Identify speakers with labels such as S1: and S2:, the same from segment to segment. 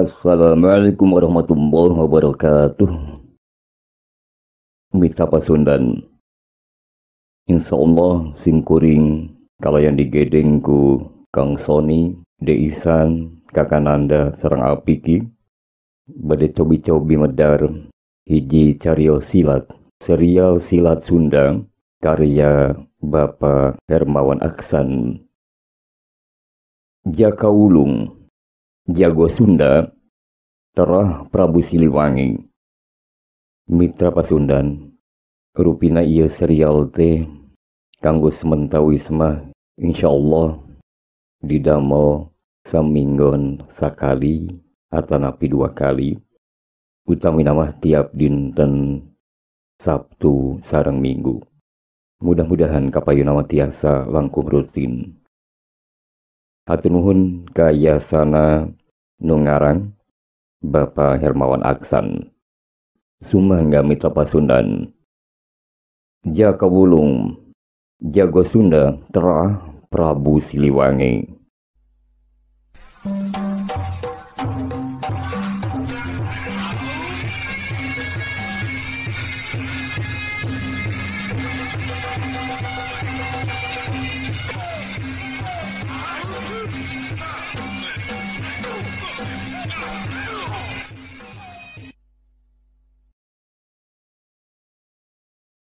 S1: Assalamualaikum warahmatullahi wabarakatuh. Mitra Pasundan, insyaallah simkuring kalayan digedeng ku Kang Sony, Deisan, Kakananda sareng Apiki bade cobi-cobi medar hiji carios silat, serial silat Sunda karya Bapak Hermawan Aksan. Jaka Wulung, Jago Sunda, Terah Prabu Siliwangi. Mitra Pasundan, rupina ieu serial teh kanggo sementawis mah insyaallah didamel saminggon sakali atanapi dua kali, utamina mah tiap dinten Sabtu sareng Minggu. Mudah-mudahan kapayuna mah tiasa langkung rutin. Hatur nuhun ka yasana nu ngarang Bapak Hermawan Aksan. Sumangga Mitra Pasundan. Jaka Wulung, Jago Sunda, Terah Prabu Siliwangi.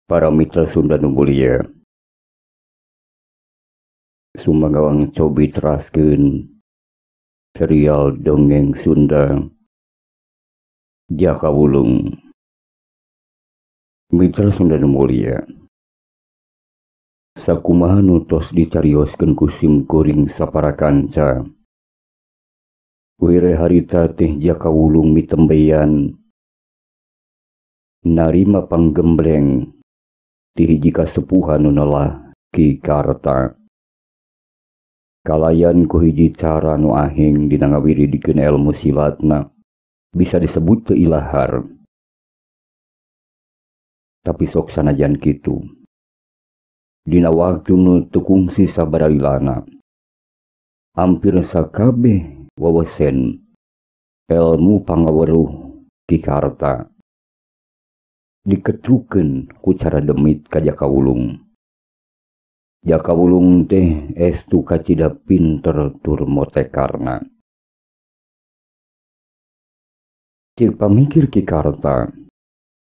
S1: Para mitra Sunda nu mulia, sumangga cobi teraskeun serial dongeng Sunda Jaka Wulung. Mitra Sunda nu mulia, sakumaha nu tos dicarioskeun ku simkuring sapara kanca, were harita teh Jaka Wulung mitembeyan narima panggembleng ti hiji kasepuhan nu nelah Ki Karta. Kalayan ku hiji cara nu aheng dina ngawiridikeun ilmu silatna bisa disebut teu ilahar. Tapi sok sanajan kitu, dina waktu nu teu kungsi sabaralilana, hampir sakabeh wawesen ilmu pangaweruh Ki Karta diketrukeun ku cara demit ka Jaka Wulung. Jaka Wulung teh estu kacida pinter tur motekarna. Ceuk pamikir Ki Karta,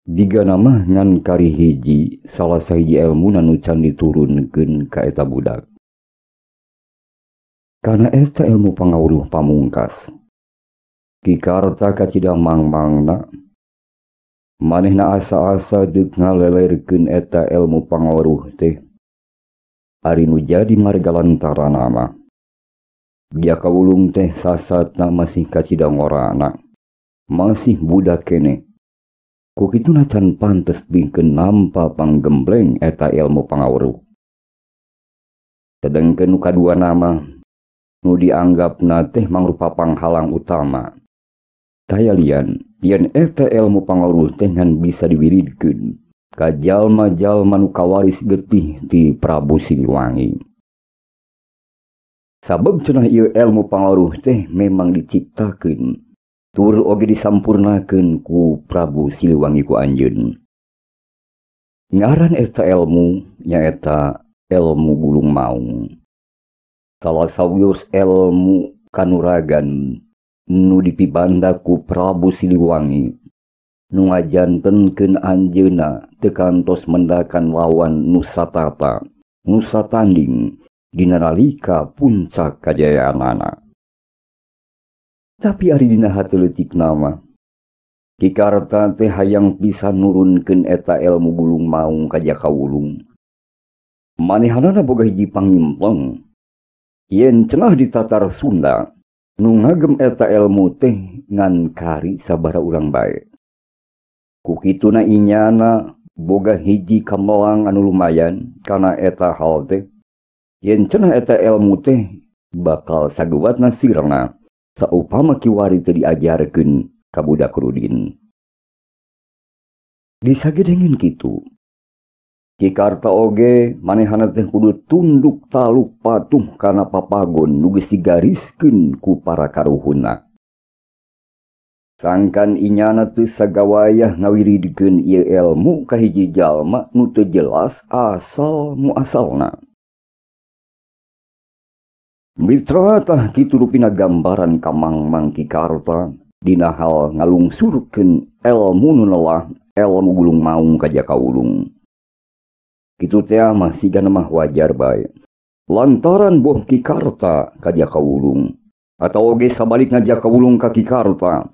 S1: digana mah ngan kari hiji salah sahiji elmuna nu can diturunkeun ka eta budak. Kana eta ilmu pangawruh pamungkas, Ki Karta kacida mangmangna. Manehna asa-asa deuk ngalelerkeun eta ilmu pangaweruh teh. Ari nu jadi marga lantaran mah, Jaka Wulung teh sasatna masih kacida ngorana, masih budak keneh. Ku kituna can pantes bingkeun nampa panggembleng eta ilmu pangaweruh. Sedengkeun nu kadua nama nu dianggapna teh mangrupa panghalang utama. Taya lian, yen eta ilmu pangaweruh teh ngan bisa diwiridkeun ka jalma-jalma nu kawaris getih ti Prabu Siliwangi. Sabab cenah ieu ilmu pangaweruh teh memang diciptakeun tur oge disampurnakeun ku Prabu Siliwangi ku anjeun. Ngaran eta ilmu nyaeta ilmu gulung maung. Salah sawios ilmu kanuragan nu dipibanda ku Prabu Siliwangi nu ngajantenkeun anjeunna teu kantos mendakan lawan nu satata, nu satanding dina nalika puncak kajayaanana. Tapi ari dina hate leutikna mah, Ki Karta teh hayang pisan nurunkeun eta ilmu gulung maung ka Jaka Wulung. Manehanana boga hiji pangimpleng yen cenah di tatar Sunda nu ngagem eta ilmu teh ngan kari sabaraha urang bae. Ku kituna inyana boga hiji kamelang anu lumayan kana eta hal teh. Yen cenah eta ilmu teh bakal saguwatna sirna saupama kiwari teu diajarkeun ka budak rudin. Disagedengeun kitu, Ki Karta oge manehana teh kudu tunduk taluk patuh kana papagon nu geus digariskeun ku para karuhunna. Sangkan inyana teu sagawayah ngawiridkeun ieu elmu ka hiji jalma nu teu jelas asal muasalna. Mitra tah kitu rupina gambaran kamangmang Ki Karta dina hal ngalungsurkeun elmu nu nelah elmu gulung maung ka Jaka Wulung. Kitu teh mah sigana mah wajar bae. Lantaran boh Ki Karta ka Jaka Wulung atawa oge sabalikna Jaka Wulung ka Ki Karta,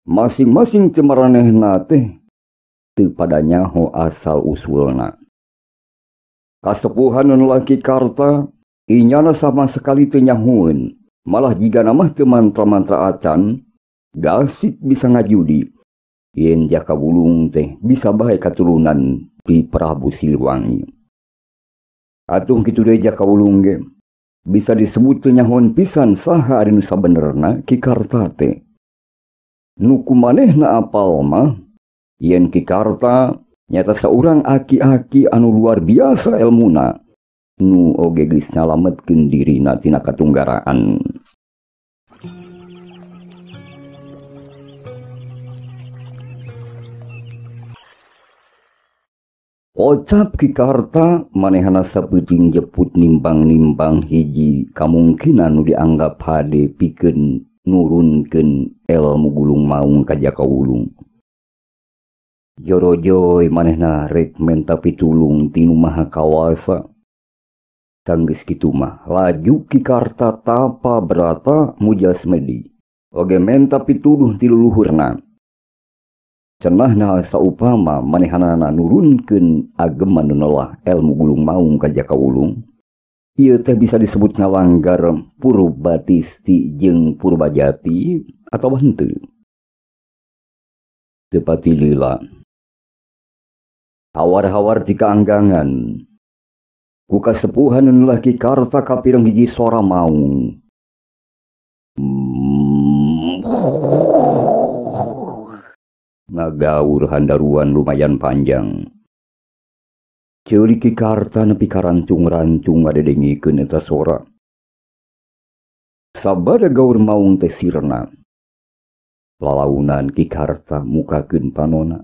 S1: masing-masing teu maranehna teh teu pada nyaho asal usulna. Kasepuhan nu Ki Karta inyana sama sekali teu nyahoeun, malah jigana mah teu mantra-mantra acan, gasik bisa ngajudi yen Jaka Wulung teh bisa bae katurunan di Prabu Siliwangi. Atuh kitu deui Jaka Wulung ge bisa disebut teu nyahoeun pisan saha ari nu sabenerna Ki Karta teh. Nu kumanehna apal mah yen Ki Karta nyata saurang aki-aki anu luar biasa elmuna, nu oge geus nyalametkeun dirina tina katunggaraan. Kocap Ki Karta manehna sapeuting jeput nimbang-nimbang hiji kamungkinan nu dianggap hade pikeun nurunkeun elmu gulung maung ka Jaka Wulung. Jorojoy manehna rek menta pitulung ti Nu Maha Kawasa. Sanggeus kitu mah laju Ki Karta tapa brata mujasmedi oge menta pituduh ti luluhurna. Cenahna saupama manehanana nurunkeun ageman nu nelah elmu gulung maung ka Jaka Wulung, ieu teh bisa disebut ngalanggar purbatisti jeung purbajati atawa henteu. Teu pati lila. Hawar-hawar jika anggangan ku kasepuhan nu nelah Ki Karta kapireng hiji sora maung. Ngagaur handaruan lumayan panjang. Ceuli Ki Karta nepi ka rancung-rancung ngadedengikeun eta sora. Sabada gaur maung teh sirna. Lalaunan Ki Karta mukakeun panona.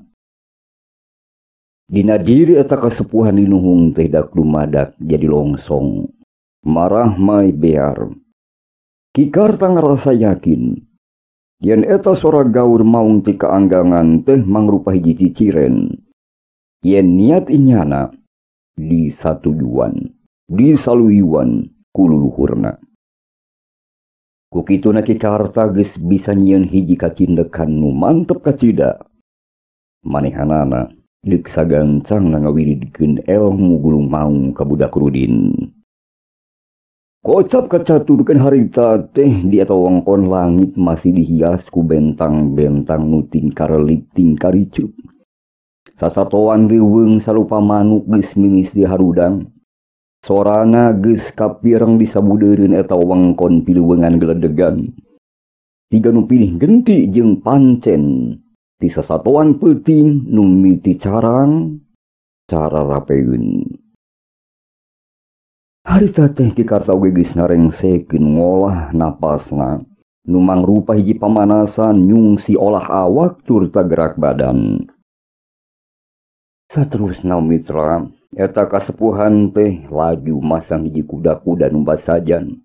S1: Dina diri eta kasepuhan linuhung teh dak lumadak jadi longsong. Marah mai bear. Ki Karta ngarasa yakin yen eta sora gaur maung ti kaanggangan teh mangrupa hiji ciciren. Yen niat inyana disatuyuan, disaluyuan ku luluhurna. Ku kituna Ki Karta geus bisa nyieun hiji kacindekan nu mantep kacida. Manehanana deuk sagancang ngawiridkeun elmu gulung maung ka budak Rudin. Kocap kacaturkeun harita teh di eta wongkon langit masih dihias ku bentang-bentang nu tingkar ricup. Sasatoan riweung sarupa manuk geus mimis di harudang. Sorana geus kapireng di sabudeureun eta wengkon piluwengan geledegan. Tiga nu pilih genti jeung pancen ti sasatoan peuting nu miti carang cara rapeun. Harita teh Ki Karta oge geus narengsekeun ngolah napasna nu mangrupa hiji pamanasan nyungsi olah awak turta gerak badan. Saterusna mitra eta kasepuhan teh laju masang hiji kuda-kuda nu basajan.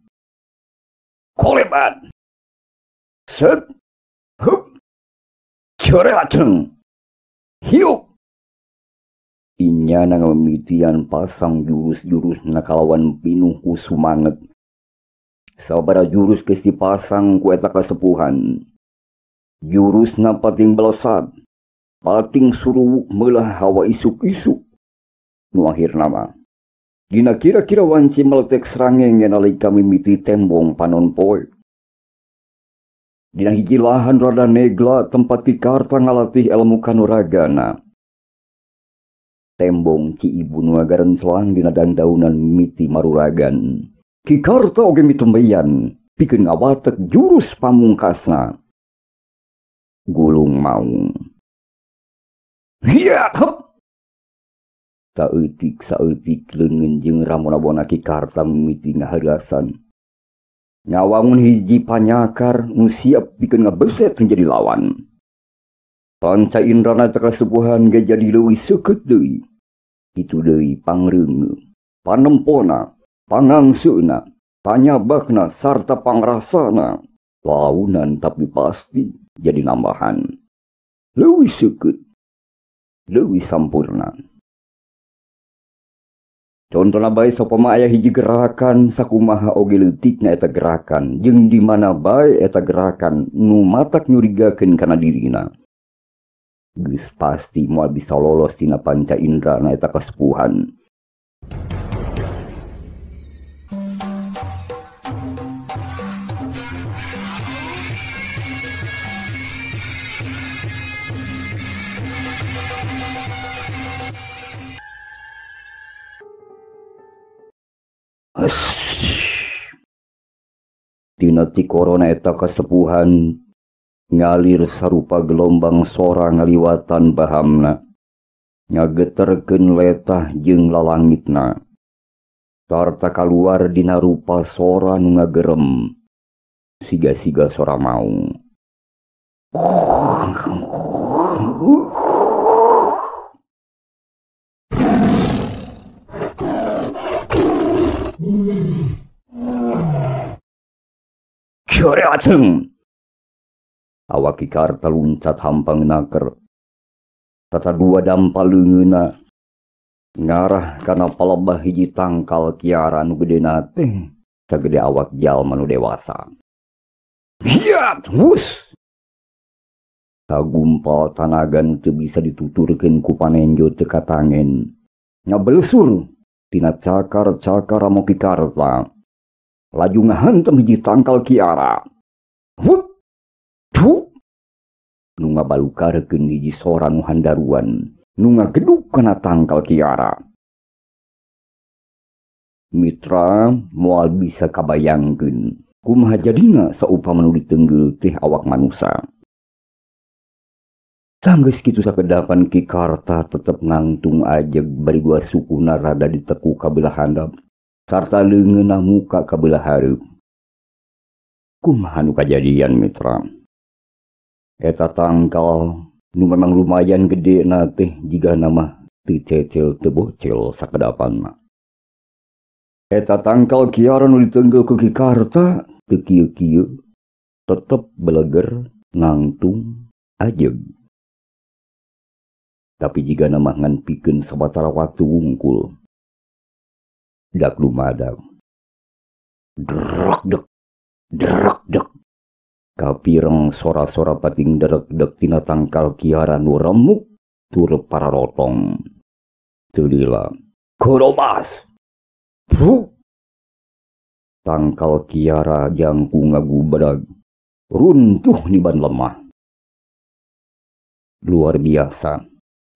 S1: Kolebat! Set! Hup! Coreaceng! Hiup! Inyana ngamitian pasang jurus-jurus nakalawan pinuh ku sumanget. Sabara jurus geus dipasang ku eta kasepuhan. Jurusna pating belesat, pating suruwuk meulah hawa isuk-isuk. Nu akhirna mah dina kira-kira wanci meletek srangenge nalika mimiti tembong panon poe. Dina hiji lahan rada negla tempat Ki Karta ngalatih elmu kanuragana. Tembong Ci Ibu nu agarenclang dina dangdaunan mimiti maruragan. Ki Karta oge mitembeyan pikeun ngawatek jurus pamungkasna. Gulung maung. Hiya hep. Saeutik saeutik leungeun jeung ramona-bona Ki Karta mimiti ngaheulasan. Ngawangun hiji panyakar nu siap pikeun ngabeset menjadi lawan. Panca indrana teh kasepuhan ge jadi leuwih seukeut deui. Kitu deui pangreungeung, panempona, pangangseuna, panyabakna sarta pangrasana. Launan tapi pasti jadi nambahan. Leuwih seukeut, leuwih sampurna. Contona bae saupama aya hiji gerakan sakumaha oge leutikna eta gerakan jeung di mana bae eta gerakan nu matak nyurigakeun kana dirina. Geus pasti moal bisa lolos tina panca indrana eta kasepuhan. Tina ti korona eta kasepuhan ngalir sarupa gelombang sora ngaliwatan bahamna, ngageterkeun letah jeung lalangitna, sarta kaluar dina rupa sora nu ngagerem, siga-siga sora maung. Aceng. Awak Ki Karta luncat hampang naker. Tata dua dampal leungeunna ngarah kana palebah hiji tangkal kiara nu gedena teh sagede awak jalma nu dewasa. Hiat, wus. Sagumpal tanagan teu bisa dituturkeun ku panenjo teu katangen. Ngabelesur tina cakar-cakar amo Ki Karta. Laju ngahantem hiji tangkal kiara. Hup, tuh. Nu ngabalukarkeun hiji sora nu handaruan, nu ngageduk kana tangkal kiara. Mitra moal bisa kabayangkeun kumaha jadina saupama nu ditenggel teh awak manusa. Sanggeus kitu sakedapan Ki Karta tetep ngangtung ajeg bari dua sukuna rada diteku ka belah handap sarta leungeunna muka ka belah hareup. Kumaha nu kajadian mitra? Eta tangkal nu memang lumayan gede na teh jigana mah teu cecel teu bocel sakedapan mah. Eta tangkal kiara nu ditenggel ku Ki Karta teu kieu-kieu tetep beleger ngangtung ajeg. Tapi jigana mah ngan pikeun sabatara waktu wungkul. Dak lumadak. Drek dek. Drek dek. Kapireng sora-sora pating derek dek tina tangkal kiara nu remuk tur pararotong. Teu lila. Korobas. Puh. Tangkal kiara jangkung ngagubrag. Runtuh niban lemah. Luar biasa.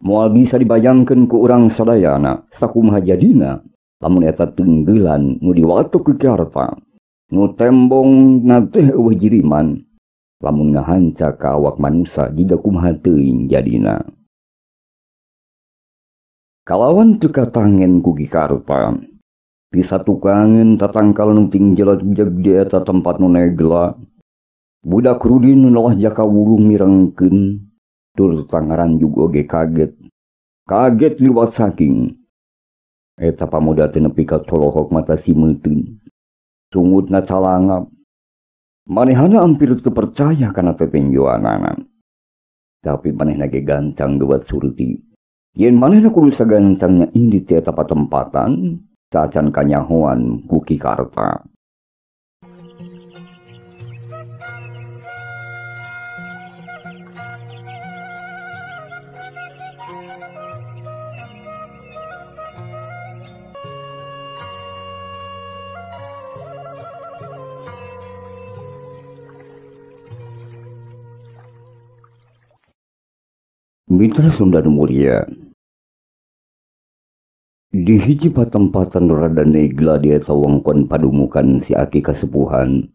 S1: Moal bisa dibayangkeun ku urang sadayana sakumaha jadina lamun eta tenggelan nu diwatu ku Karta nu tembong na teh eueuh jiriman lamun ngahanca ka awak manusa jiga kumaha teuing jadina. Kalawan teu katangen ku Ki Karta di satukangeun tatangkal nu tingjelot jeg di eta tempat nu negla. Budak Rudin nu nelah jaka wulung mirengkeun tur tangaran juga oge kaget. Kaget liwat saking. Eta pamuda teh nepi ka colohok mata simeuteun. Sungutna calangap. Manehana hampir teu percaya kana tetenjoanana. Tapi manehna ge gancang geuwat surti. Yen manehna kudu sagancangnya indit ti eta patempatan, sacan kanyahoan ku Ki Karta. Mitra Sunda nu mulia, di hiji patempatan rada negla di eta wongkon padumukan si aki kasepuhan,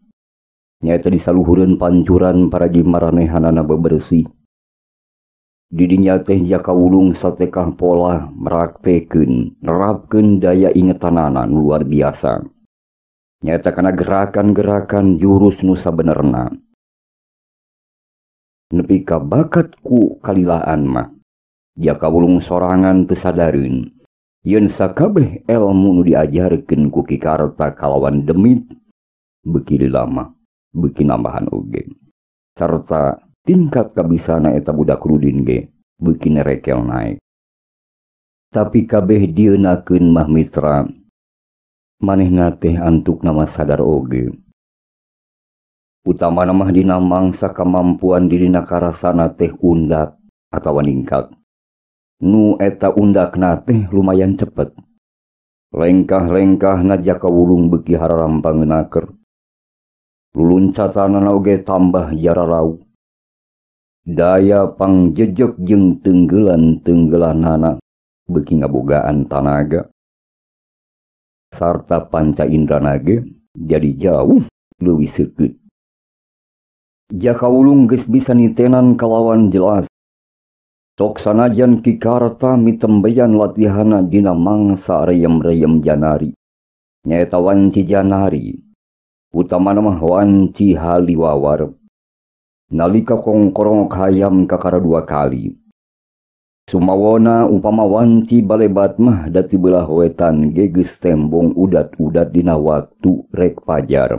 S1: nyaeta di saluhureun pancuran paragi maranehanana bebersih. Di dinya teh jaka wulung satekah pola meraktekeun, nerapkeun daya ingetanana nu luar biasa. Nyaeta kana gerakan-gerakan jurus nu sabenerna. Nepi ka bakat ku kalilaan mah. Jaka Wulung sorangan teu sadareun. Yen sakabeh elmu nu diajarkeun ku Ki Karta kalawan demit beuki lama beuki nambahan oge. Sarta tingkat kabisana eta budak Rudin ge beuki nerekel naik. Tapi kabeh dieunakeun mah mitra manehna teh antukna mah sadar oge. Utamana mah dina mangsa kamampuan dirina karasana teh undak atawa ningkat. Nu eta undakna teh lumayan cepet. Lengkah-lengkahna Jaka Wulung beuki hararampang naker. Luluncatanana oge tambah jararau. Daya pangjejek jeung tenggelan-tenggelanana beuki ngabogaan tanaga. Sarta panca indrana ge jadi jauh leuwih seukeut. Jaka Wulung geus bisa nitenan kalawan jelas. Sok sanajan Ki Karta mitembeyan latihana dina mangsa reyem-reyem janari. Nyaeta wanci janari. Utamana mah wanci haliwawar. Nalika kongkorong hayam kakara dua kali. Sumawona upama wanci balebat mah dati belah wetan ge geus tembong udat-udat dina waktu rek fajar.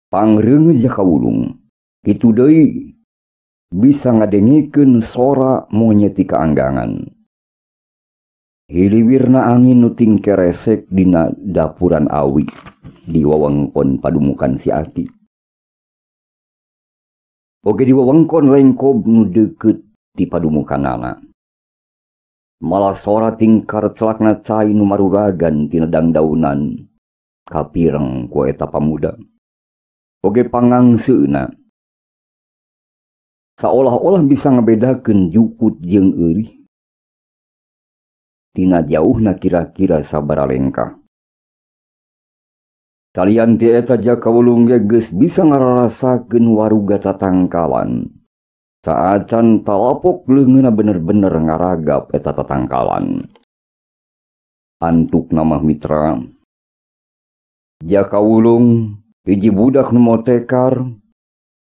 S1: Pangreungeut Jaka Wulung. Kitu deui bisa ngadengikeun sora monyet ti kaanggangan. Hiliwirna angin nu tingkeresek dina dapuran awi di wewengkon padumukan si Aki. Oge di wewengkon lengkob nu deukeut ti padumukanana. Malah sora tingkar celakna cai nu maruragan tina dangdaunan kapireng ku eta pamuda. Oge pangangseuna saolah-olah bisa ngabedakeun jukut jeung eurih. Tina jauhna kira-kira sabaraha lengkah. Salian ti eta Jaka Wulung ge geus bisa ngararasakeun waruga tatangkalan. Saacan talapok leungeunna bener-bener ngaragap eta tatangkalan. Antukna mah mitra. Jaka Wulung hiji budak nu motekar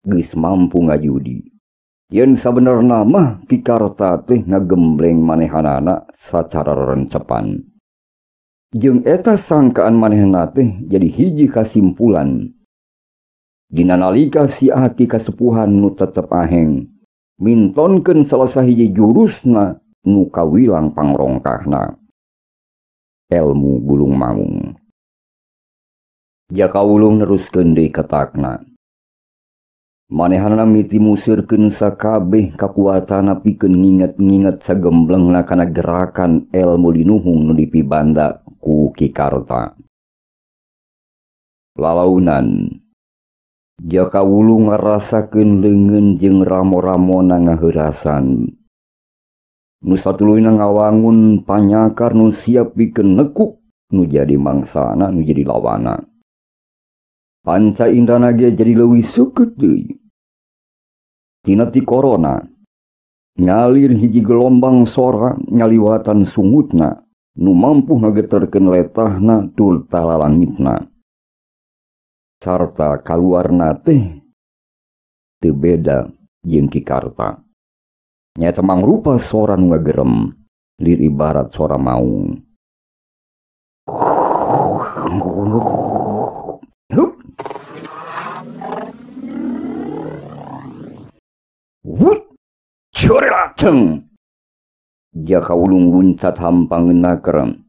S1: geus mampu ngajudi. Yen sabenerna mah Ki Karta teh ngagembleng manehanana sacara rencepan. Jeung eta sangkaan manehna teh jadi hiji kasimpulan. Dina nalika si Aki kasepuhan nu tetep aheng mintonkeun salah sahiji jurusna nu kawilang pangrongkahna. Elmu gulung maung. Jaka Wulung neruskeun deui ketakna. Manehanana miti museurkeun sakabeh kakuatana pikeun nginget-nginget sagemblengna kana gerakan elmu linuhung nu dipibanda ku Ki Karta. Lalaunan Jaka Wulung ngarasakeun leungeun jeung ramo-ramona ngaheurasan. Nu satuluyna ngawangun panyakar nu siap pikeun nekuk nu jadi mangsana nu jadi lawana. Panca indrana ge jadi leuwih seukeut deui. Tina ti korona ngalir hiji gelombang sora ngaliwatan sungutna nu mampu ngageterkeun letahna tur lalangitna. Sarta kaluarna teh teu beda jeung Ki Karta. Nyaeta mangrupa sora nu ngagerem lir ibarat sora maung. Hup. Wut, corelateng. Jaka Wulung luncat hampang nakerem.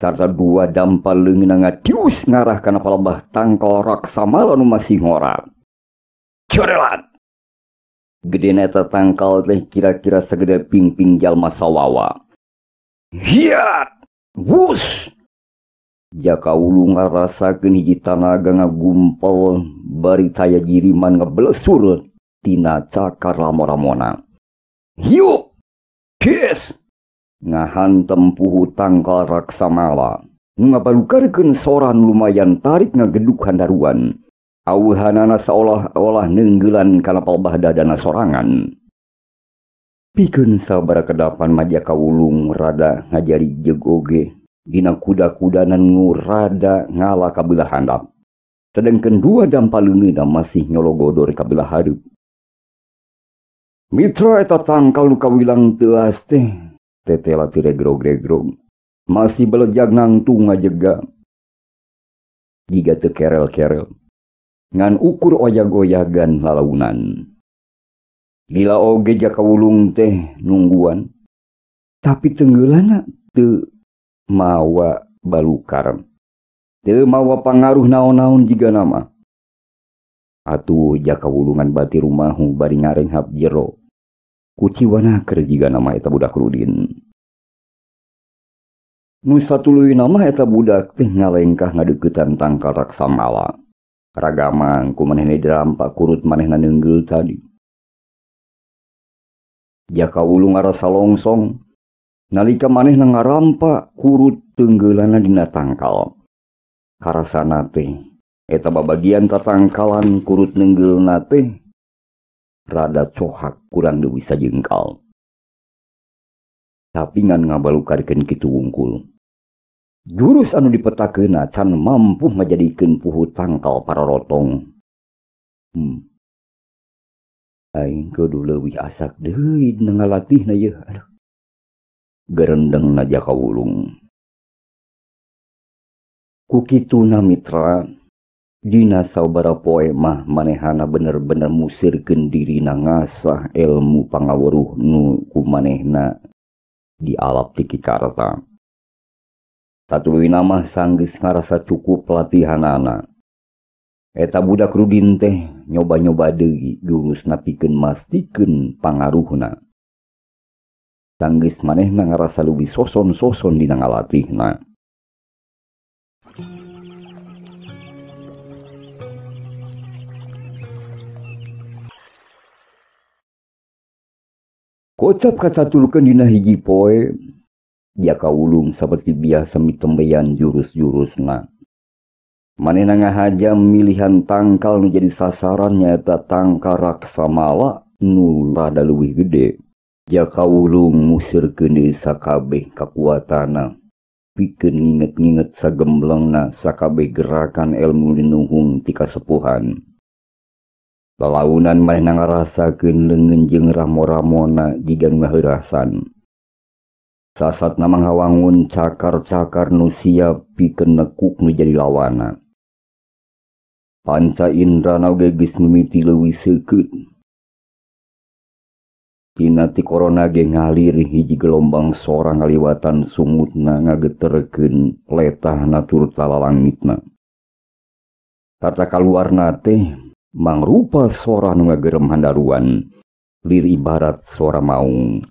S1: Sarta dua dampal leungeunna ngatius ngarah kana palebah tangkal raksamala nu masih ngora. Corelat. Gedena eta tangkal teh kira-kira sagede pingping jalma sawawa. Hiat, wus. Jaka Wulung ngarasakeun hiji tanaga ngagumpel bari taya jiriman ngeblesur tina cakar ramo-ramona. Hiup! Kies! Ngahantem puhu tangkal raksamala. Nu ngabalukarkeun soran lumayan tarik ngageduk handaruan. Aweuhanana saolah-olah neunggelan kana palbah dadana sorangan. Pikeun sabaraha kedapan mah Jaka Wulung rada ngajari jeung oge dina kuda-kudanan nu rada ngala ka beulah handap. Sedengkeun dua dampal leungeunna masih nyologodor ka beulah hareup. Mitra eta tangkal nu kawilang teuas teh tetela teu regrog-regrog. Masih belejag nangtung ngajega. Jiga teu kerel-kerel. Ngan ukur oyag-oyagan lalaunan. Lila oge Jaka Wulung teh nungguan. Tapi tenggeulana teu mawa balukar. Teu mawa pangaruh naon-naon jiga nama. Atuh Jaka Wulungan bati rumahu bari ngarenghap jero. Kuciwana keur jiga nama eta budak Rudin. Nu satuluyna mah eta budak teh ngalengkah ngadeuketan tangkal raksamala. Ragamang ku manehna dirampak kurut manehna neunggul tadi. Jaka Wulung ngarasa longsong nalika manehna ngarampak kurut tenggeulana dina tangkal. Karasana teh eta babagian tatangkalan kurut neunggeulna teh rada cohak kurang leuwih sajengkal. Tapi ngan ngabalukarkeun kitu wungkul. Jurus anu dipetakeunna can mampu ngajadikeun puhu tangkal parorotong. Aing kudu leuwih asak deui dina ngalatihna yeuh. Aduh. Gerendengna Jaka Wulung. Ku kituna mitra, dina sabaraha poe mah manehana bener-bener musirkeun dirina ngasah ilmu pangaweruh nu ku manehna dialap ti Ki Karta. Satuluyna mah sanggeus ngarasa cukup latihanana. Eta budak Rudin teh nyoba-nyoba deui jurusna pikeun mastikeun pangaruhna. Sanggeus manehna ngarasa leuwih soson-soson dina ngalatihna. Kocap kasatulukeun dina hiji poe, Jaka Wulung saperti biasa mitembeyan jurus-jurusna. Manehna ngahajam milihan tangkal nu jadi sasaran nyaeta tangkal raksamala nu rada leuwih gede. Jaka Wulung musirkeun deui sakabeh kakuatanna, pikeun nginget-nginget sagemblengna sakabeh gerakan elmu linuhung ti kasepuhan. Lalaunan manehna ngarasakeun leungeun jeung ramo-ramona jiga nu ngaheurasan. Sasatna manghawangun cakar-cakar nu siap pikeun nekuk nu jadi lawana. Panca indrana oge geus mimiti leuwih seukeut. Tina ti korona ge ngalir hiji gelombang sora ngaliwatan sungutna ngageterkeun letahna turta lalangitna. Tata kaluarna teh mangrupa sora nu ngagerem handaruan, lir ibarat sora maung.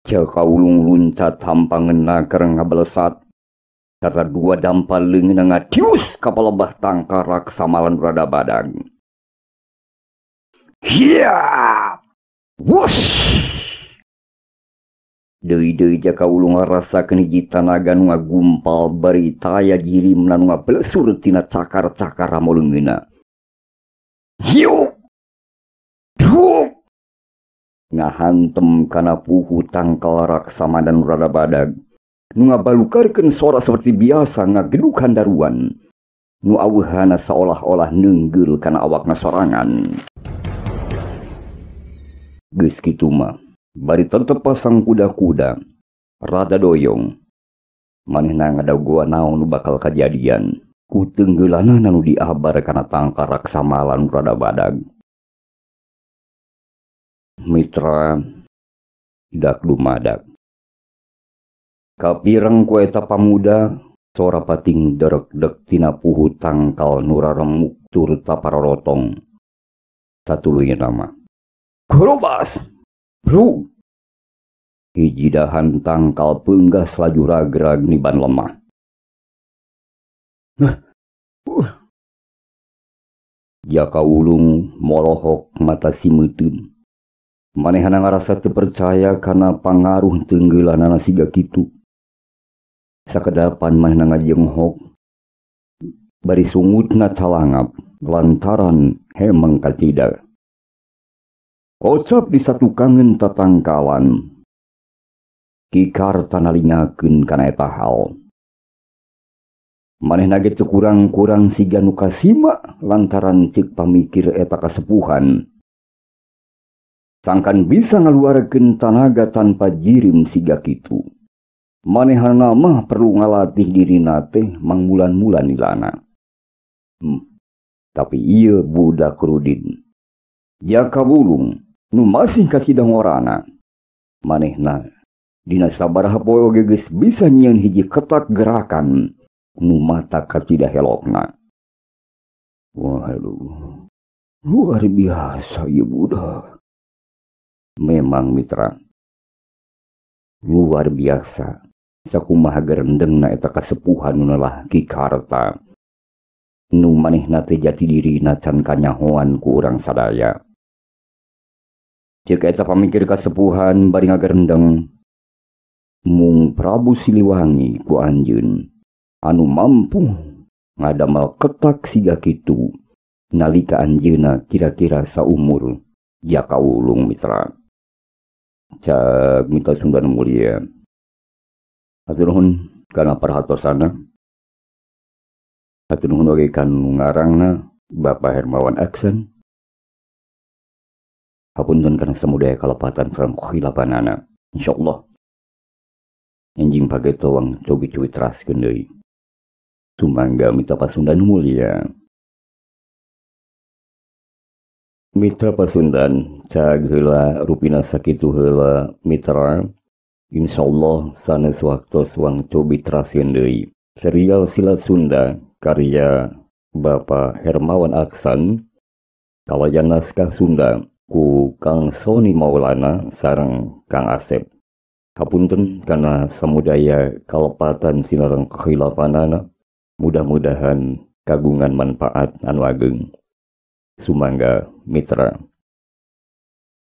S1: Jaka Wulung luncat hampangeunna keur ngabelesat. Sarta dua dampal leungeunna ngatius ka palebah tangkal raksamalan rada badag. Hiya! Wush! Deui-deui Jaka Wulung ngarasakeun hiji tanaga nu ngagumpal bari taya jirimna nu ngablesur tina cakar-cakar ramo leungeunna. Hiu! Duk! Ngahantem kana puhu tangkal raksama dan rada badag. Nu ngabalukarkeun sora seperti biasa ngageduk handaruan. Nu aweuhana saolah-olah neunggeul kana awakna sorangan. Geus kitu mah, bari tetep pasang kuda-kuda, rada doyong. Manehna ngadagoan naon nu bakal kajadian. Ku tenggeulana nu diabar kana tangkal raksamala nu rada badag. Mitra dak dumadak. Kapireng ku eta pamuda, sora pating derek-dek tina puhu tangkal nu raremuk turta parorotong. Satuluyna mah, Korobas! Bro! Hiji dahan tangkal peunggas laju ragrag niban lemah. Jaka Wulung molohok mata simeuteun. Manehna ngarasa teu percaya kana pangaruh tenggelanana siga kitu. Sakedapan manehna ngajenghok, bari sungutna calangap lantaran hemeng kacida. Kocap disatukangeun tatangkalan. Ki Karta nalingakeun kana eta hal. Manehna ge teu kurang-kurang siga nu kasima lantaran ceuk pamikir eta kasepuhan. Sangkan bisa ngaluarkeun tanaga tanpa jirim siga kitu. Manehna mah perlu ngalatih dirina teh mangmulan-mulan nilana. Tapi ieu budak Rudin. Jaka Wulung nu masih kasida ngorana. Manehna dina sabaraha poe oge geus bisa nyieun hiji ketak gerakan nu mata kacida helokna. Waduh, luar biasa ieu budak. Memang mitra, luar biasa. Sakumaha gerendengna eta kasepuhan nu nelah Ki Karta. Nu manehna teh jati dirina can kanyahoan ku urang sadaya. Ceuk eta pamikir kasepuhan bari ngagerendeng, mung Prabu Siliwangi ku anjeun anu mampu ngadamel ketak siga kitu nalika anjeunna kira-kira saumur Jaka Wulung mitra. Cak mitra Sunda nu mulia. Hatur nuhun kana perhatosana. Hatur nuhun oge kanu ngarangna Bapak Hermawan Aksan. Hapunten kana samudaya kalepatan sareng khilapanana. Insyaallah enjing pageto wang cobi-cobi teraskeun deui. Sumangga mitra Pasundan mulia. Mitra Pasundan cag heula rupina sakitu heula mitra. Insyaallah sanes waktos wang cobi teraskeun deui. Serial Silat Sunda karya Bapak Hermawan Aksan kalayan naskah Sunda ku Kang Sony Maulana sareng Kang Asep. Hapunten kana samudaya kalepatan sinareng khilafanana, mudah-mudahan kagungan manfaat anu ageng. Sumangga mitra.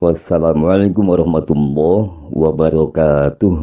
S1: Wassalamualaikum warahmatullahi wabarakatuh.